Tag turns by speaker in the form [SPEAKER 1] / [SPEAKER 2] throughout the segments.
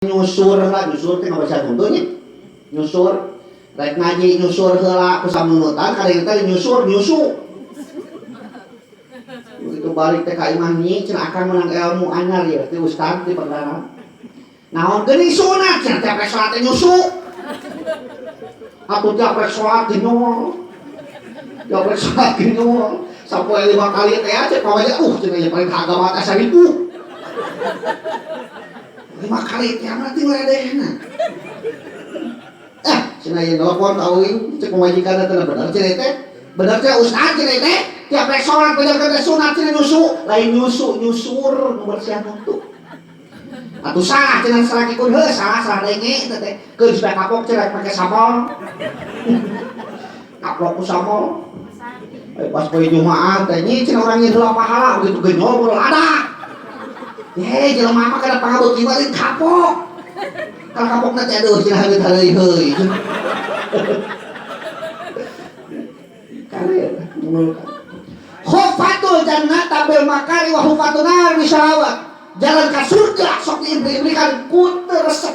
[SPEAKER 1] Nyusur lah, nyusur teh ngabaca nya nyusur rek ngaji, nyusur heula ku samunutan. Kadang teh nyusur nyusu begitu balik teh ka imah, "Nyi," cenah, "akang menang ilmu anyar ya ti ustad di perdana." "Naon?" "Geuning sunat," cenah, "tiap rek salat teh nyusu atuh, tiap rek salat genyol, tiap rek salat genyol sampai 5 kali teh aja pamanya." Cenah ya paling agama teh 1000 lima kali teh berarti ngeledehna. "Eh," cenah, ieu nelpon ka uing, cek pamajikan teh, "bener," cenah, "teh bener teh ustad," cenah, "teh tiap rek salat bener teh sunat cenah nyusu." "Lain nyusu, nyusur, ngebersihan huntu atuh." "Salah," cenah, "salaki kun heuh salah, salah denge teh teh keun supaya kapok," cenah, "pake samol, kapok ku samol." Pas poe Jumaah teh, "Nyi," cenah, "urang nyeun heula pahala." Begitu genyol ada. Hei, jelema mah kana pangabeuki mah lain kapok. Kalau kapokna teh aduh cenah hareut heureuy heuy. Kare Khufatul jannata bil makari wa khufatun nar bisyahawat. Jalan ke surga sok diibri-ibrikan ku teu resep.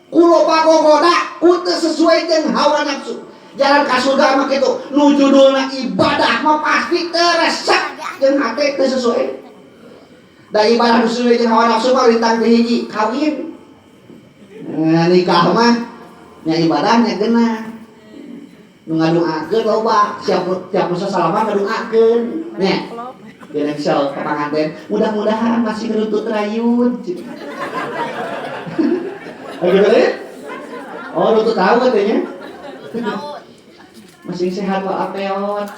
[SPEAKER 1] Ku loba gogoda, ku teu sesuai jeung hawa nafsu. Jalan ke surga mah kitu, nu judulna ibadah mah pasti teu resep jeung hate teu sesuai. Da ibadah nu sesuai jeung hawa nafsu mah lintang ti hiji, kawin. Nah, nikah mah nya ibadahnya genah. Nu ngadoakeun loba, siap tiap masa salaman ngadoakeun nya. Geuning sok ka panganten, mudah-mudahan masih ngeruntut rayun. Ayo gitu ya? Oh, runtut tahu katanya. Masih sehat walafiat.